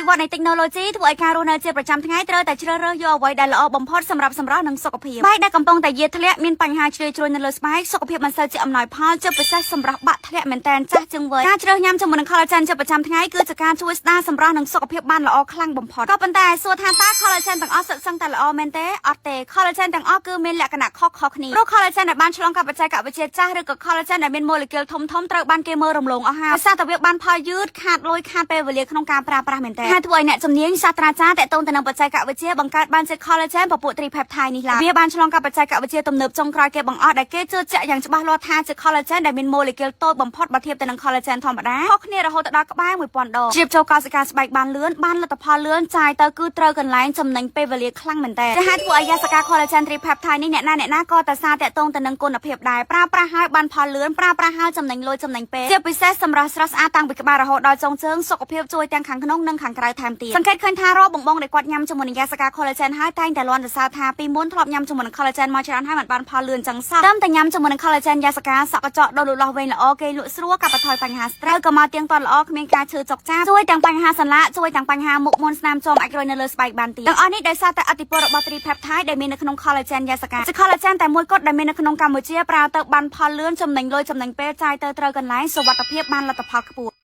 វិវត្តនៃ technology ធ្វើឲ្យការរស់នៅជាប្រចាំថ្ងៃត្រូវតែជ្រើសរើសយកអ្វីដែលល្អបំផុតសម្រាប់សម្រស់និងសុខភាពបែកដែលកំពុងតែយាធ្លាក់មានបញ្ហាជ្រឿជ្រួញនៅលើស្បែកសុខភាពមិនសូវជាអំណោយផលជាពិសេសសម្រស់បាក់ធ្លាក់មែនតែនចាស់ជាងវ័យការជ្រើសញ៉ាំជាមួយនឹង collagen ជាប្រចាំថ្ងៃគឺជាការជួយស្ដារសម្រស់និងសុខភាពបានល្អខ្លាំងបំផុតក៏ប៉ុន្តែសួរថាតើ collagen ទាំងអស់សុទ្ធសឹងតែល្អមែនទេអត់ទេ collagen ទាំងអស់គឺមានលក្ខណៈខុសៗគ្នាព្រោះ collagen ដែលបានឆ្លងកាត់បច្ចេកវិទ្យាចាស់ឬក៏ collagen ដែលមាន molecule ធំធំត្រូវបានគេមើលរំលងអស់ហើយដោយសារតែវាបានផលយឺតខាតលុយខាតពេលវេលាក្នុងការប្រើប្រាស់មែនទេហើយធ្វើឲ្យអ្នកជំនាញសាស្ត្រាចារ្យតាក់ទងទៅនឹងបច្ចេកវិទ្យាបង្កើតបានជា collagen ពពួក tripeptide នេះឡើយវាបានឆ្លងកាត់បច្ចេកវិទ្យាទំនើបចុងក្រោយគេបង្អស់ដែលគេជឿជាក់យ៉ាងច្បាស់លាស់ថាជា collagen ដែលមាន molecule តូចបំផុតបើធៀបទៅនឹង collagen ធម្មតាខុសគ្នារហូតដល់ក្បែរ1000ដងជ្រាបចូលកោសិកាស្បែកបានលឿនបានលទ្ធផលលឿនចាយទៅគឺត្រូវកន្លែងចំណេញពេលវេលាខ្លាំងមែនតើដែលហេតុធ្វើឲ្យយ៉ាសកា collagen tripeptide នេះអ្នកណាអ្នកណាក៏តែសារតាក់ទងទៅនឹងគុណភាពដែរប្រើប្រាស់ហើយបានផលលឿនប្រើប្រាស់ហើយចំណេញលុយចំណេញពេលជាពិសេសសម្រាប់ស្រស់ស្អាតតាំងពីក្បាលរហូតដល់ចុងជើងសុខភាពជួយទាំងខាងក្នុងនិងខាងក្រៅថែមទៀតសង្កេតឃើញថារាល់បងបងដែលគាត់ញ៉ាំជាមួយនឹងយ៉ាសកា collagen ហើយតែងតែលាន់សរសើរថាពីមុនធ្លាប់ញ៉ាំជាមួយនឹង collagen មកច្រើនហើយមិនបានផលលឿនចឹងសោះតាមតែញ៉ាំជាមួយនឹង collagen យ៉ាសកាសក់កញ្ចក់ដូរលូតលាស់វែងល្អគេលក់ស្រួលកាត់បន្ថយបញ្ហា stress ក៏មកទៀងទាត់ល្អគ្មានការឈឺចុកចាប់ជួយទាំងបញ្ហាសន្លាក់ជួយទាំងបញ្ហាមុខមុនស្នាមជាំអាចរុយនៅលើស្បែកបានទៀតទាំងអស់នេះដោយសារតែឥទ្ធិពលរបស់ tripeptide ដែលមាននៅក្នុង collagen យ៉ាសកាជា collagen តែមួយគត់ដែលមាននៅក្នុងកម្ពុជាប្រើទៅបានផលលឿនចំណេញលុយចំណេញពេលចាយទៅត្រូវកន្លែងសុវត្ថិភាពបានលទ្ធផលខ្ពស់។